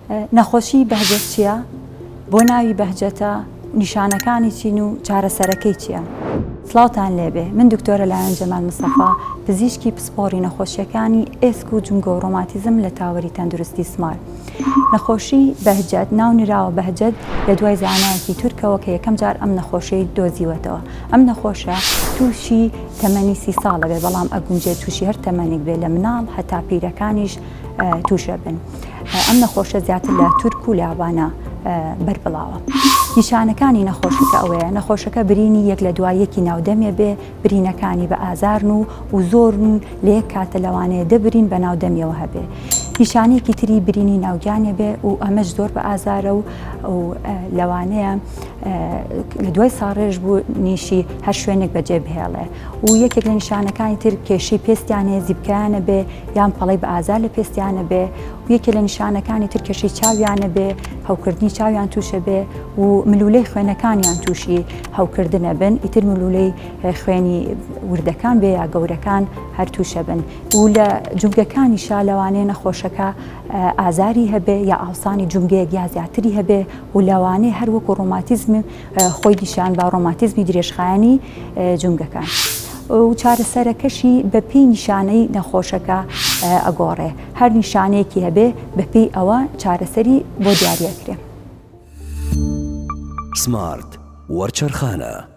نەخۆشی بەهجەت چییە؟ بۆ ناوی بەهجەتە؟ نیشانەکانی چین و چارەسەرەکەی چییە؟ سڵاوتان لێبێ من دکتۆرە لایەن جەمال مستەفا پزیشکی پسپۆڕی نەخۆشیەکانی ئێسک و جومگە و ڕۆماتیزم لە تاوەری تەندروستی سمارت. نەخۆشی بەهجەت ناو نراوە بەهجەت لە دوای زانایەکی تورکەوە کە یەکەم جار ئەم نەخۆشیەی دۆزیوەتەوە ئەم نەخۆشە تووشی تەمەنی سی ساڵە بێ بەڵام ئەگونجێت تووشی هەر تەمەنێک بێ لە مناڵ هەتا پیرەکانیش تووشە بن ئەم نەخۆشە زیاتر لە تورک و لاوانە بەربڵاوە. نیشانەکانی نەخۆشەکە ئەوەیە نەخۆشەکە برینی یەک لە دوای یەکی ناودەمێ بێ برینەکانی بە ئازارن و و زۆرن و لە یەک کاتە لەوانەیە دە برین بە ناو دەمیەوە هەبێ. نیشانەیەکی تری برینی ناوگیانێ بێ و ئەمەش زۆر بە ئازارە و و لەوانەیە لە دوای ساڕێژ بوو نیشی هەر شوێنێک بەجێ بهێڵێ و یەکێک لە نیشانەکانی تر کێشەی پێستیان هەیە زیپکەیانە بێ یان پەڵەی بە ئازار لە پێستیانە بێ و یەکێ لە نیشانەکانی تر کێشەی چاویانە بێ هەوکردنی چاویان تووشە بێ و ملولەی خوێنەکانیان تووشی هەوکردنە بن ئیتر ملولەی خوێنی وردەکان بێ یا گەورەکان هەر تووشە بن و لە جومگەکانیشا لەوانەیە نەخۆشەکە ئازاری هەبێ یا ئاوسانی جومگەیەک یا زیاتری هەبێ و لەوانەیە هەر وەکو ڕۆماتیزم خۆی نیشان بە ڕۆماتیزمی درێژخایەنی جومگەکان. و چارەسەرەکەشی بەپێی نیشانەی نەخۆشەکە ئەگۆڕێ هەر نیشانەیەکی هەبێ بەپێی ئەوە چارەسەری بۆ دیاریەکرێ. سمارت وەرچەرخانە.